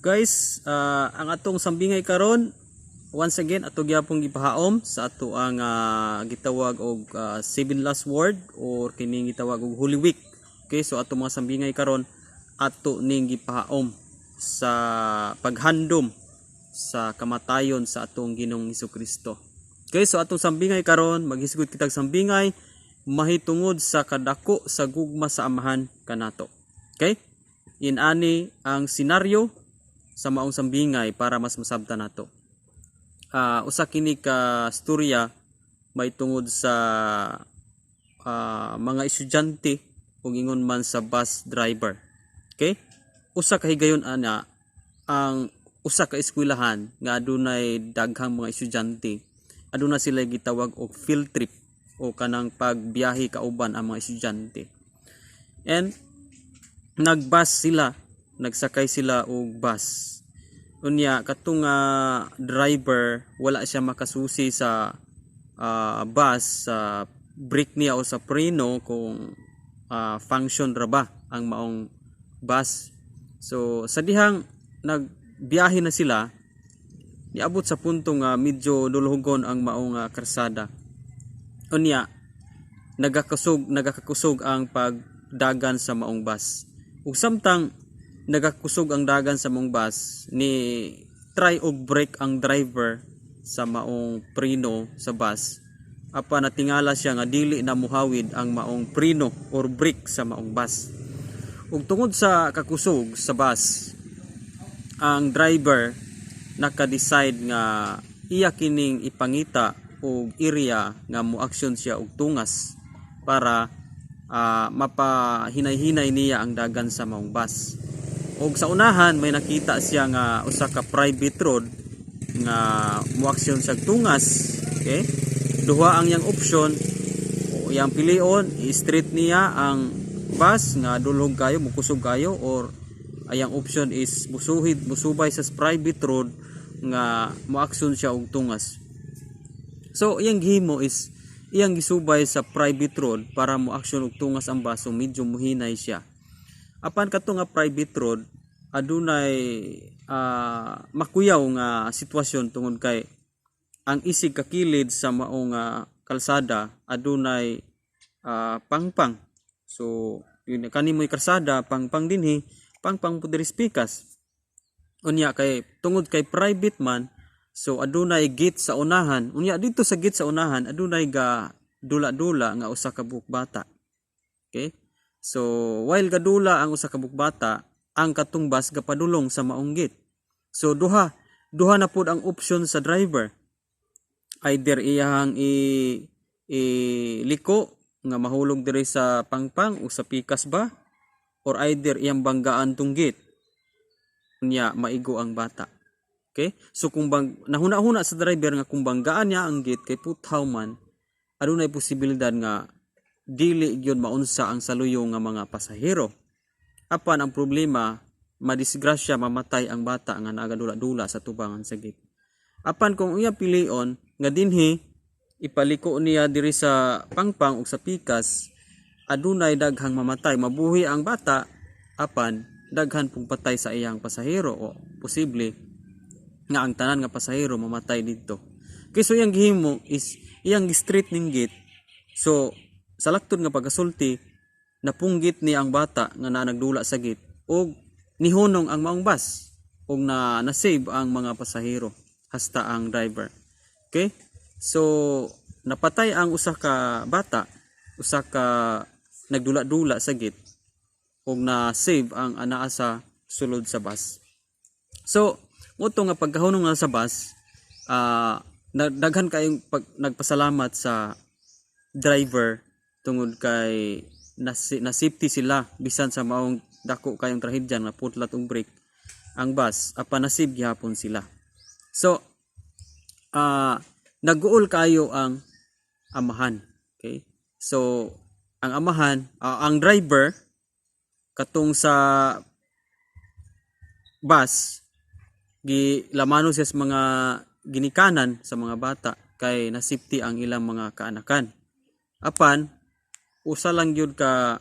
Guys, ang atong sambingay karon, once again, ato gyapong gipahaom sa ato ang gitawag og seven last word or kining gitawag og Holy Week. Okay, so ato mga sambingay karon, ato ning gipahaom sa paghandom sa kamatayon sa atong Ginoong Kristo. Okay, so atong sambingay karon, maghisgot kitag sambingay mahitungod sa kadako sa gugma sa Amahan kanato. Okay? Inani ang senaryo sa maong sambingay para mas masabtan nato. Usa kini ka storya mahitungod sa mga estudyante ug ingon man sa bus driver. Okay? Usa ka higayon ana, ang usa ka eskwelahan nga adunay daghang mga estudyante, aduna sila gitawag og field trip o kanang pagbiyahe kauban ang mga estudyante. And nagbus sila, nagsakay sila og bus. Unya katong driver, wala siya makasusi sa bus, sa brake niya o sa preno, kung function ra ba ang maong bus. So sa dihang nagbiyahe na sila, niabot sa punto nga medyo dulhugon ang maong karsada. Unya nagakakusog ang pagdagan sa maong bus. Ug samtang nagakusog ang dagan sa maong bus, ni try og brake ang driver sa maong preno sa bus, apan natingala siya nga dili na muhawid ang maong preno or brake sa maong bus. Ug tungod sa kakusog sa bus, ang driver naka-decide nga iya kining ipangita og area nga mo-aksyon siya og tungas para mapahinay-hinay niya ang dagan sa maong bus. Og sa unahan may nakita siya nga usa ka private road nga moaksyon siya og tungas. Okay? Duha ang iyang option o iyang pilion, i-straight niya ang bus nga dulhog kayo, mukusog kayo, or ayang option is musuhid, musubay sa private road nga moaksyon siya og tungas. So iyang gihimo is iyang gisubay sa private road para mo aksyon og tungas ang bus, so medyo muhinay siya. Apan kato nga private road, adunay makuyaw nga sitwasyon tungod kay ang isig kakilid sa maong kalsada adunay pangpang. So yun kani mo'y kalsada, pangpang dinhi, pangpang pud diri sa pikas. Unya kay tungod kay private man, so adunay gate sa unahan. Unya dito sa gate sa unahan, adunay ga dula-dula nga usa ka buok bata. Okay? So while gadula ang usa ka buok bata, ang katong bus gapadulong sa maong gate. So duha duha na pud ang option sa driver. Either iyahang i liko nga mahulog diri sa pangpang o sa pikas ba, or either iyang banggaan tong gate, unya maigo ang bata. Okay? So kung bang nahuna-huna sa driver nga kung banggaan niya ang gate kay puthaw man, adunay posibilidad nga dili gyud maunsa ang saluyong nga mga pasahero. Apan ang problema, madisgrasya, mamatay ang bata nga nagadula-dula sa tubangan sa gate. Apan kung iya pilion nga dinhi ipaliko niya diri sa pangpang ug sa pikas, adunay daghang mamatay. Mabuhi ang bata, apan daghan pong patay sa iyang pasahero o posible nga ang tanan nga pasahero mamatay didto. Kay so iyang gihimo is iyang gi-straight ning gate. So sa laktod nga pagkasulti, napunggit ni ang bata nga naa nagdula sa gate ug nihunong ang maong bus ug na na-save ang mga pasahero hasta ang driver. Okay? So napatay ang usa ka bata, usa ka nagdula-dula sa gate, ug na save ang anaa sa sulod sa bus. So, mao nga pagkahunong nga sa bus, daghan kayong nagpasalamat sa driver tungod kay na safety sila bisan sa maong dako kayong trahedya na putlat og brake ang bus, apan na-save gihapon sila. So naguol kayo ang amahan. Okay? So ang amahan, ang driver katong sa bus, gilamano siya sa mga ginikanan sa mga bata kay na safety ang ilang mga kaanakan. Apan usa lang gyud ka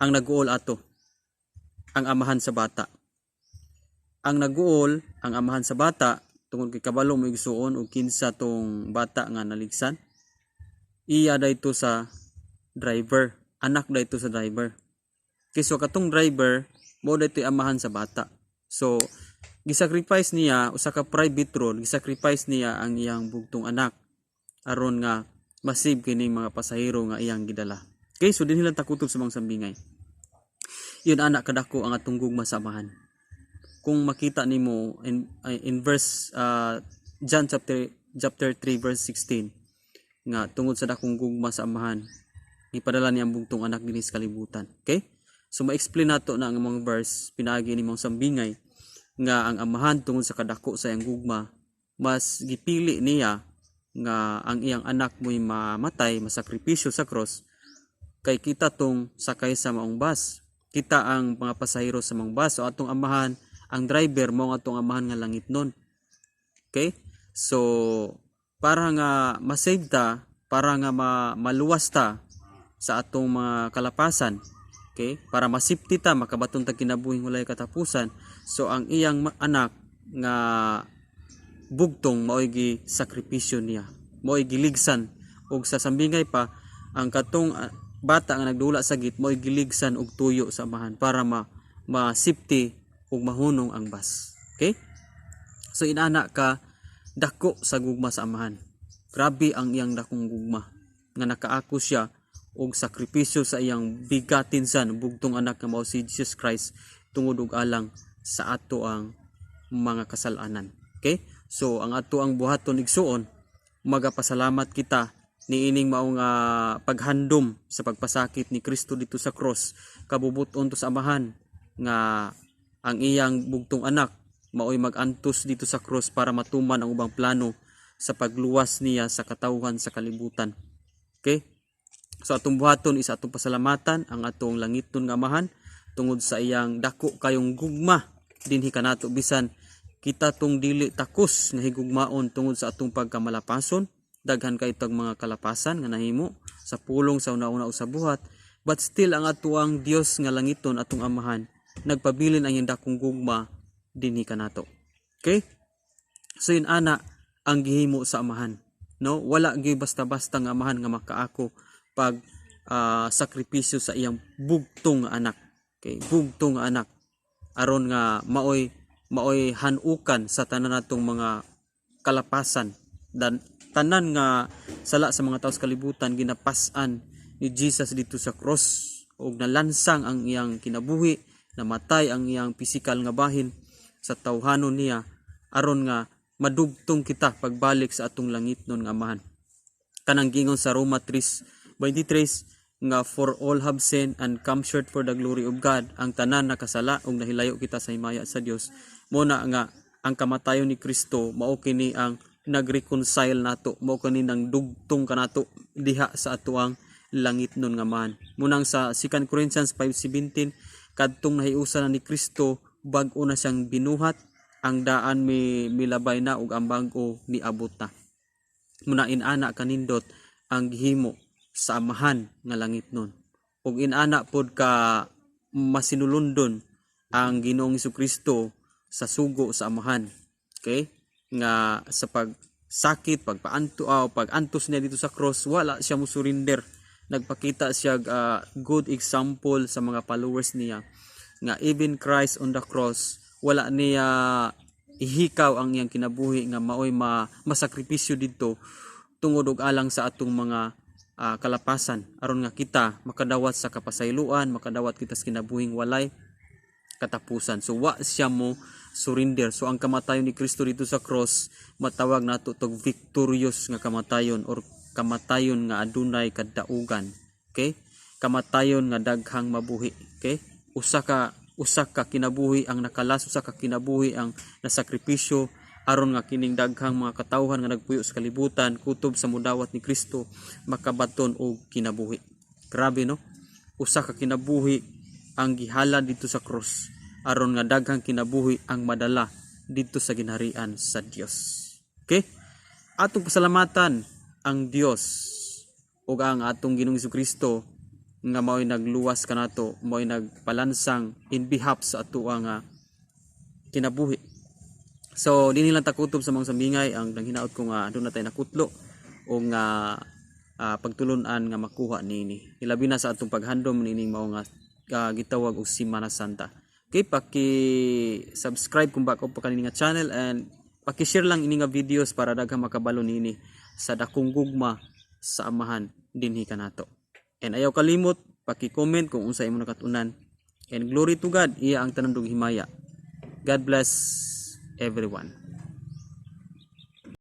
Ang naguol ato, ang amahan sa bata. Ang naguol, ang amahan sa bata, tungod kay kabalo mo, igsuon, og kinsa tong bata nga naligsan. Iya dayto sa driver, anak dayto sa driver. Okay, so katong driver mao daytoy amahan sa bata. So gisacrifice niya usa ka private road, gisacrifice niya ang iyang bugtong anak aron nga ma-save kining mga pasahero nga iyang gidala. Okay, so dinhi lang ta kutob sa mga sambingay. Yun ana kadako ang atong gugma sa amahan. Kung makita nimo in verse John chapter 3 verse 16 nga tungod sa dakong gugma sa Amahan, gipadala niya ang bugtong anak dinhi sa kalibutan. Okay? So ma-explain nato na ang mga verse pinaagi ni mga sambingay nga ang Amahan, tungod sa kadako sa iyang gugma, mas gipili niya nga ang iyang anak mo'y mamatay, masakripisyo sa cross kay kita tong sakay sa maong bus. Kita ang mga pasahero sa maong bus. So atong amahan, ang driver, mao ang atong Amahan nga langit nun. Okay? So para nga ma-save ta, para nga maluwas ta sa atong mga kalapasan, okay? Para ma-safety ta, makabaton ta kinabuhing walay katapusan. So ang iyang anak nga bugtong mao'y gi sakripisyo niya. Mao'y giligsan og sa sambingay pa ang katong bata nga nagdula sa gate, mao'y giligsan og tuyo sa amahan para ma ma-safety ug mahunong ang bus. Okay? So inana ka dako sa gugma sa Amahan. Grabe ang iyang dakong gugma nga nakaako siya og sakripisyo sa iyang bigatin san bugtong anak nga mao si Jesus Christ tungod og alang sa ato ang mga kasalanan. Okay? So ang ato ang buhaton, igsuon, magapasalamat kita niining maong paghandom sa pagpasakit ni Kristo dito sa cross. Kabubuton to sa Amahan nga ang iyang bugtong anak maoy magantos dito sa cross para matuman ang ubang plano sa pagluwas niya sa katawhan sa kalibutan. Okay? So atong buhaton is atong pasalamatan ang atong langitnon nga Amahan tungod sa iyang dako kayong gugma dinhi kanato, bisan kita tong dili takos nga higugmaon tungod sa atong pagkamalapason. Daghan kay tag mga kalapasan nga nahimo sa pulong, sa una-una o sa buhat, but still ang atuang Dios nga langiton, atong Amahan, nagpabilin ang iyang dakong gugma dinhi kanato. Okay, so yun ana ang gihimo sa Amahan, no? Wala gyud basta-basta nga amahan nga makaako pag sakripisyo sa iyang bugtong nga anak. Okay, bugtong nga anak aron nga maoy maoy hanukan sa tanan natong mga kalapasan dan tanan nga sala sa mga tao sa kalibutan. Ginapas-an ni Jesus dito sa cross ug nalansang ang iyang kinabuhi, namatay ang iyang pisikal nga bahin sa tawhanon niya aron nga madugtong kita pagbalik sa atong langitnon nga Amahan. Kanang gingon sa Roma 3:23 nga "For all have sinned and come short for the glory of God." Ang tanan nakasala ug nahilayo kita sa himaya sa Dios. Mo na nga ang kamatayon ni Kristo mao kini ang nag-reconcile nato, mao kini nang dugtong kanato diha sa atoang langitnon nga Amahan. Munang sa 2 Corinthians 5:17, kadtong nahiusa na ni Kristo, bag-o na siyang binuhat, ang daan mi milabay na ug ang bag-o niabot na. Muna inana kanindot ang gihimo sa Amahan nga langitnon. Ug inana pod ka masinulondon ang Ginoong Kristo sa sugo sa Amahan. Okay? Nga sa pagsakit, pagpaanto, pag-antos niya dito sa cross, wala siya mo surrender. Nagpakita siya good example sa mga followers niya nga even Christ on the cross, wala niya ihikaw ang iyang kinabuhi nga maoy masakripisyo didto tungod og alang sa atong mga kalapasan, aron nga kita makadawat sa kapasayloan, makadawat kita sa kinabuhing walay katapusan. So wa siya mo surrender. So ang kamatayon ni Kristo dito sa cross, matawag nato tog victorious nga kamatayon or kamatayon nga adunay kadaugan. Okay, kamatayon nga daghang mabuhi. Okay, usa ka kinabuhi ang nakalas, usa ka kinabuhi ang nasakripisyo aron nga kining daghang mga katawhan nga nagpuyo sa kalibutan kutob sa mudawat ni Kristo makabaton og kinabuhi. Grabe, no? Usa ka kinabuhi ang gihalad dito sa cross aron nga daghang kinabuhi ang madala dito sa ginharian sa Dios. Okay? Atong pasalamatan ang Dios ug ang atong Ginoong Kristo. nga mao'y nagluwas kanato, mao'y nagpalansang in behalf sa atoa nga kinabuhi. So dinhi lang ta kutob sa mga sambingay. Ang nang hinaot ko nga aduna tay nakutlo o nga pagtulunan nga makuha niini, hilabi na sa atong paghandom niining mao nga gitawag og Semana Santa. Okay, paki subscribe kung bag-o pa kani nga channel and paki-share lang ini nga videos para daghang makabalo niini sa dakong gugma sa Amahan dinhi kanato. And ayaw kalimot paki-comment kung unsa imo nakatunan. And glory to God, iya ang tanan himaya. God bless everyone.